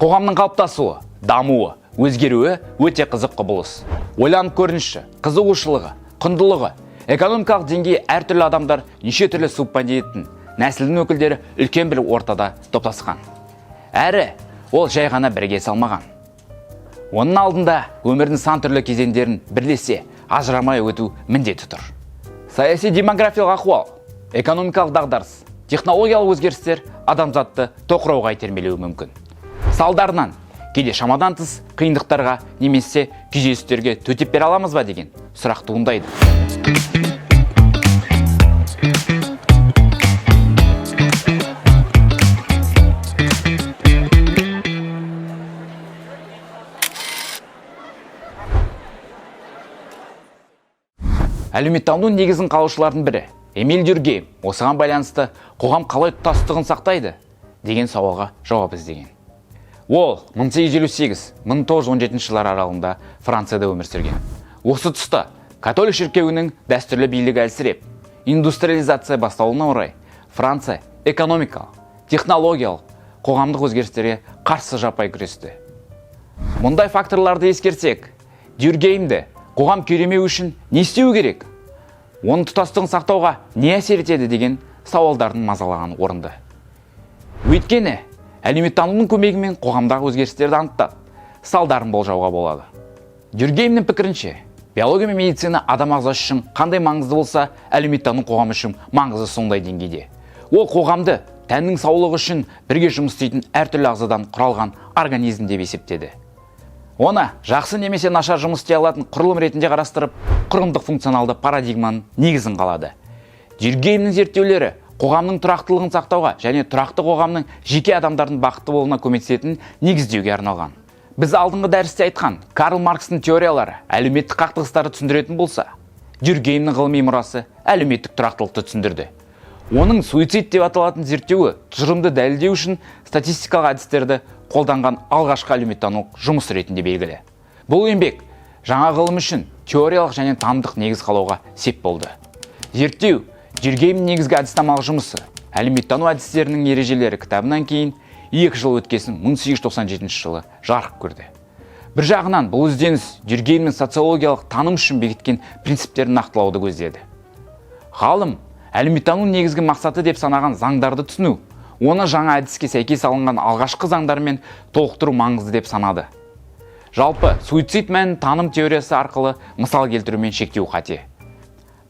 Қоғамның қалыптасуы, дамуы, өзгеруі өте қызық құбылыс. Ойланып көріңізші, қызығушылығы, құндылығы, экономикалық деңгейі әртүрлі адамдар неше түрлі субмәдениеттің, нәсілдің өкілдері үлкен бір ортада топтасқан. Әрі ол жай ғана бірге салмаған. Оның алдында өмірдің сан түрлі кезеңдерін бірлесе, ажырамай өту міндеті тұр. Саяси демографиялық ахуал, экономикалық дағдарыс, технологиялық өзгерістер адамзатты тоқырауға итермелеуі мүмкін. Салдарынан кейде шамадан тыс қиындықтарға немесе күйзелістерге төтеп бере аламыз ба деген сұрақ туындайды. Әлеуметтанудың негізін қалаушылардың бірі Эмиль Дюркгейм осыған байланысты қоғам қалай тұтастығын сақтайды деген сауалға жауап іздеген. Ол 1858-1917 жылдар аралығында Францияда өмір сүрген. Осы тұста католик шіркеуінің дәстүрлі билігі әлсіреп, индустриализация басталуына орай Франция экономикалық, технологиялық, қоғамдық өзгерістерге қарсы жаппай күресті. Мұндай факторларды ескерсек, Дюркгеймді қоғам күйремеу үшін не істеу керек? Оның тұтастығын сақтауға не әсер етеді деген сауалдардың мазалаған орынды. Өйткені әлеуметтанудың көмегімен қоғамдағы өзгерістерді анықтап, салдарын болжауға болады. Дюркгеймнің пікірінше, биология мен медицина адам ағзасы үшін қандай маңызды болса, әлеуметтану қоғам үшін маңызы сондай деңгейде. Ол қоғамды тәннің саулығы үшін бірге жұмыс істейтін әртүрлі ағзадан құралған организм деп есептеді. Оны жақсы немесе нашар жұмыс істей алатын құрылым ретінде қарастырып, құрылымдық функционалды парадигманың негізін қалады. Дюркгеймнің зерттеулері қоғамның тұрақтылығын сақтауға және тұрақты қоғамның жеке адамдардың бақытты болуына көмектесетінін негіздеуге арналған. Біз алдыңғы дәрісте айтқан Карл Маркстің теориялары әлеуметтік қақтығыстарды түсіндіретін болса, Дюркгеймнің ғылыми мұрасы әлеуметтік тұрақтылықты түсіндірді. Оның суицид деп аталатын зерттеуі тұжырымды дәлелдеу үшін статистикалық әдістерді қолданған алғашқы әлеуметтанулық жұмыс ретінде белгілі. Бұл еңбек жаңа ғылым үшін теориялық және танымдық негіз қалауға сеп болды. Зерттеу Дюркгеймнің негізгі әдіснамалық жұмысы әлеуметтану әдістерінің ережелері кітабынан кейін 2 жыл өткесін 1897 жылы жарық көрді. Бір жағынан бұл ізденіс Дюркгеймнің социологиялық таным үшін бекіткен принциптерін нақтылауды көздеді. Ғалым әлеуметтану негізгі мақсаты деп санаған заңдарды түсіну, оны жаңа әдіске сәйкес алынған алғашқы заңдармен толықтыру маңызды деп санады. Жалпы, суицид мәнін таным теориясы арқылы мысал келтірумен шектеу қате.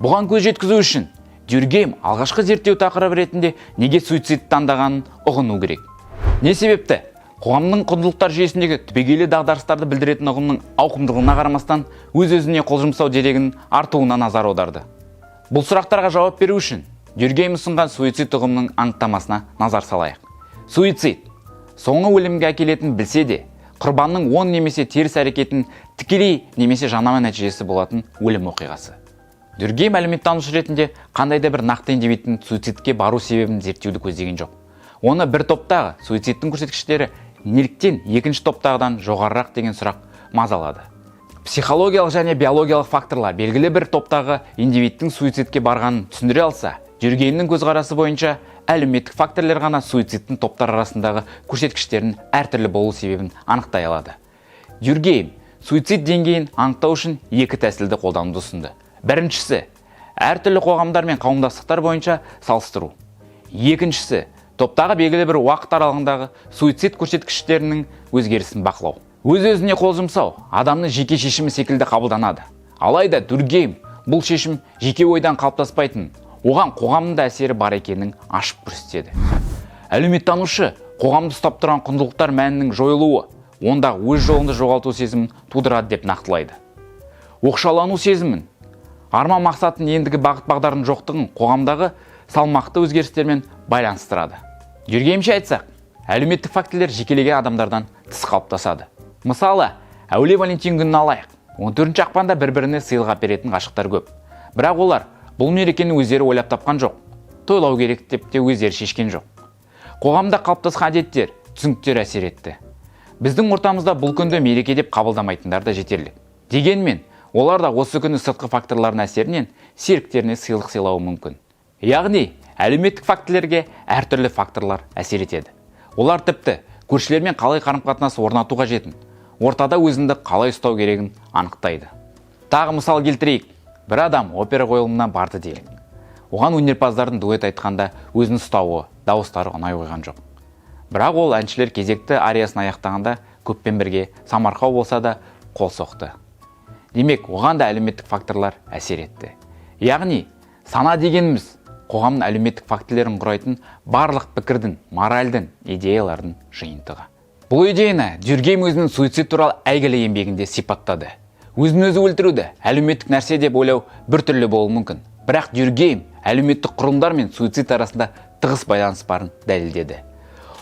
Бұған көз жеткізу үшін Дюркгейм алғашқы зерттеу тақырыбы ретінде неге суицид таңдағанын ұғыну керек. Не себепті қоғамның құндылықтар жүйесіндегі түбегейлі дағдарыстарды білдіретін ұғымның ауқымдылығына қарамастан өз-өзіне қол жұмсау дерегінің артуына назар аударды. Бұл сұрақтарға жауап беру үшін Дюркгейм ұсынған суицид ұғымының анықтамасына назар салайық. Суицид соңы өлімге әкелетінін білсе де, құрбанның оң немесе теріс әрекетінің тікелей немесе жанама нәтижесі болатын өлім оқиғасы. Дюркгейм әлеуметтанушы ретінде қандай да бір нақты индивидтің суицидке бару себебін зерттеуді көздеген жоқ. Оны бір топтағы суицидтің көрсеткіштері неліктен екінші топтағыдан жоғарырақ деген сұрақ мазалады. Психологиялық және биологиялық факторлар белгілі бір топтағы индивидтің суицидке барғанын түсіндіре алса, Дюркгеймнің көзқарасы бойынша әлеуметтік факторлер ғана суицидтің топтар арасындағы көрсеткіштерінің әртүрлі болу себебін анықтай алады. Дюркгейм суицид деңгейін анықтау үшін екі тәсілді қолдануды ұсынды. Біріншісі әртүрлі қоғамдар мен қауымдастықтар бойынша салыстыру. Екіншісі топтағы белгілі бір уақыт аралығындағы суицид көрсеткіштерінің өзгерісін бақылау. Өз-өзіне қол жұмсау адамның жеке шешімі секілді қабылданады. Алайда Дюркгейм бұл шешім жеке ойдан қалыптаспайтын, оған қоғамның да әсері бар екенін ашып көрсетеді. Әлеуметтанушы қоғамды ұстап тұрған құндылықтар мәнінің жойылуы ондағы өз жолыңды жоғалту сезімін тудырады деп нақтылайды. Оқшаулану сезімін, арман мақсаттың ендігі бағыт бағдарының жоқтығын қоғамдағы салмақты өзгерістермен байланыстырады. Дюркгеймше айтсақ, әлеуметтік фактілер жекелеген адамдардан тыс қалыптасады. Мысалы, Әулие Валентин күнін алайық. 14 ақпанда бір-біріне сыйлық әперетін ғашықтар көп. Бірақ олар бұл мерекені өздері ойлап тапқан жоқ. Тойлау керек деп те өздері шешкен жоқ. Қоғамда қалыптасқан әдеттер, түсініктер әсер етті. Біздің ортамызда бұл күнді мереке деп қабылдамайтындар да жетерлік. Дегенмен, олар да осы күні сыртқы факторлардың әсерінен серіктеріне сыйлық сыйлауы мүмкін. Яғни, әлеуметтік фактілерге әртүрлі факторлар әсер етеді. Олар тіпті Көршілермен қалай қарым-қатынас орнату қажетін, ортада өзіңді қалай ұстау керегін анықтайды. Тағы мысал келтірейік. Бір адам опера қойылымына барды делік. Оған өнерпаздардың дуэт айтқанда өзін ұстауы, дауыстары ұнай қойған жоқ. Бірақ ол әншілер кезекті ариясын аяқтағанда, көппен бірге самарқау болса да қол соқты. Демек, оған да әлеуметтік факторлар әсер етті. Яғни сана дегеніміз – қоғамның әлеуметтік фактілерін құрайтын барлық пікірдің, моральдің, идеялардың жиынтығы. Бұл идеяны Дюргейм өзінің суицид туралы әйгілі еңбегінде сипаттады. Өзін өзі өлтіруді әлеуметтік нәрсе деп ойлау біртүрлі болуы мүмкін, бірақ Дюргейм әлеуметтік құрылымдар мен суицид арасында тығыз байланыс барын дәлелдеді.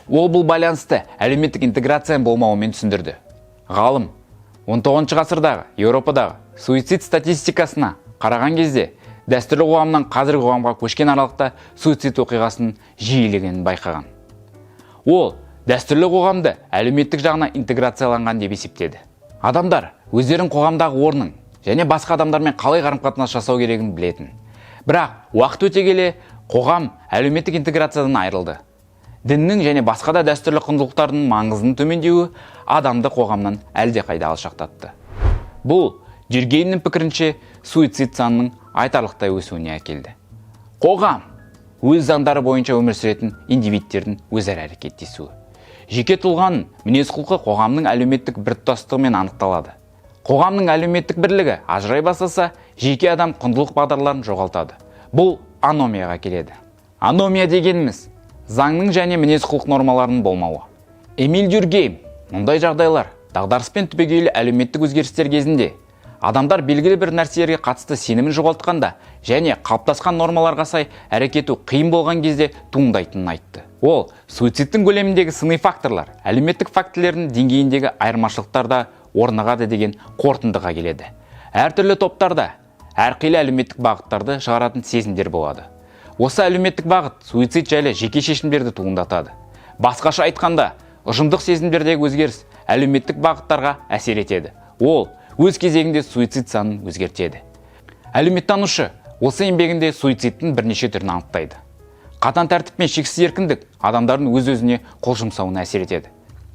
Ол бұл байланысты әлеуметтік интеграцияның болмауымен түсіндірді. Ғалым 19 ғасырдағы Еуропадағы суицид статистикасына қараған кезде, дәстүрлі қоғамнан қазіргі қоғамға көшкен аралықта суицид оқиғасының жиілігін байқаған. Ол дәстүрлі қоғамды әлеуметтік жағынан интеграцияланған деп есептеді. Адамдар өздерінің қоғамдағы орнын және басқа адамдармен қалай қарым-қатынас жасау керегін білетін. Бірақ уақыт өте келе қоғам әлеуметтік интеграциядан айырылды. Діннің және басқа да дәстүрлі құндылықтардың маңызының төмендеуі адамды қоғамнан әлдеқайда алшақтатты. Бұл, Дюргеймнің пікірінше, суицид санының айтарлықтай өсуіне әкелді. Қоғам – өз заңдары бойынша өмір сүретін индивидтердің өзара әрекеттесуі. Жеке тұлғаның мінез құлқы қоғамның әлеуметтік біртұтастығымен анықталады. Қоғамның әлеуметтік бірлігі ажырай бастаса, жеке адам құндылық бағдарларын жоғалтады. Бұл аномияға келеді. Аномия дегеніміз – заңның және мінез құлық нормаларының болмауы. Эмиль Дюргейм мұндай жағдайлар дағдарыс пен түбегейлі әлеуметтік өзгерістер кезінде, адамдар белгілі бір нәрселерге қатысты сенімін жоғалтқанда және қалыптасқан нормаларға сай әрекет ету қиын болған кезде туындайтынын айтты. Ол суицидтің көлеміндегі сыни факторлар әлеуметтік фактілердің деңгейіндегі айырмашылықтар да орнығады деген қорытындыға келеді. Әртүрлі топтарда әрқилы әлеуметтік бағыттарды шығаратын сезімдер болады. Осы әлеуметтік бағыт суицид жайлы жеке шешімдерді туындатады. Басқаша айтқанда, ұжымдық сезімдердегі өзгеріс әлеуметтік бағыттарға әсер етеді. Ол өз кезегінде суицид санын өзгертеді. Әлеуметтанушы осы еңбегінде суицидтің бірнеше түрін анықтайды. Қатаң тәртіп пен шексіз еркіндік адамдардың өз-өзіне қол жұмсауына әсер етеді.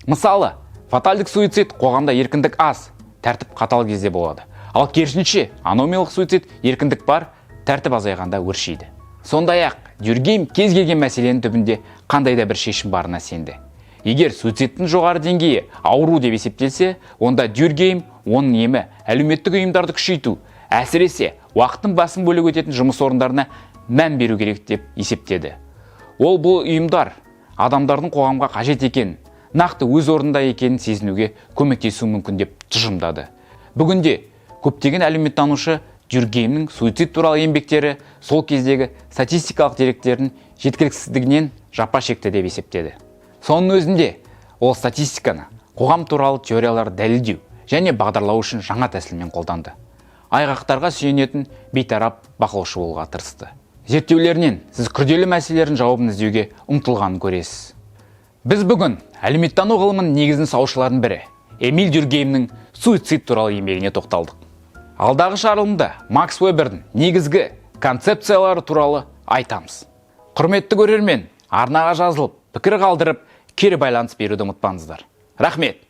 Мысалы, фатальдік суицид қоғамда еркіндік аз, тәртіп қатал кезде болады. Ал керісінше, аномиялық суицид еркіндік бар, тәртіп азайғанда өршиді. Сондай ақ Дюргейм кез келген мәселенің түбінде қандай да бір шешім барына сенді. Егер суицидтің жоғары деңгейі ауру деп есептелсе, онда Дюргейм оның емі әлеуметтік ұйымдарды күшейту, әсіресе уақыттың басым бөлігі өтетін жұмыс орындарына мән беру керек деп есептеді. Ол бұл ұйымдар адамдардың қоғамға қажет екенін, нақты өз орнында екенін сезінуге көмектесуі мүмкін деп тұжырымдады. Бүгінде көптеген әлеуметтанушы Дюргеймнің суицид туралы еңбектері сол кездегі статистикалық деректердің жеткіліксіздігінен жапа шекті деп есептеді. Соның өзінде ол статистиканы қоғам туралы теорияларды дәлелдеу және бағдарлау үшін жаңа тәсілмен қолданды. Айғақтарға сүйенетін бейтарап бақылаушы болуға тырысты. Зерттеулерінен сіз күрделі мәселелердің жауабын іздеуге ұмтылғанын көресіз. Біз бүгін әлеуметтану ғылымының негізін салушылардың бірі Эмиль Дюргеймнің суицид туралы еңбегіне тоқталдық. Алдағы шығарылымда Макс Вебердің негізгі концепциялары туралы айтамыз. Құрметті көрермен, арнаға жазылып, пікір қалдырып, кері байланыс беруді ұмытпаңыздар. Рахмет.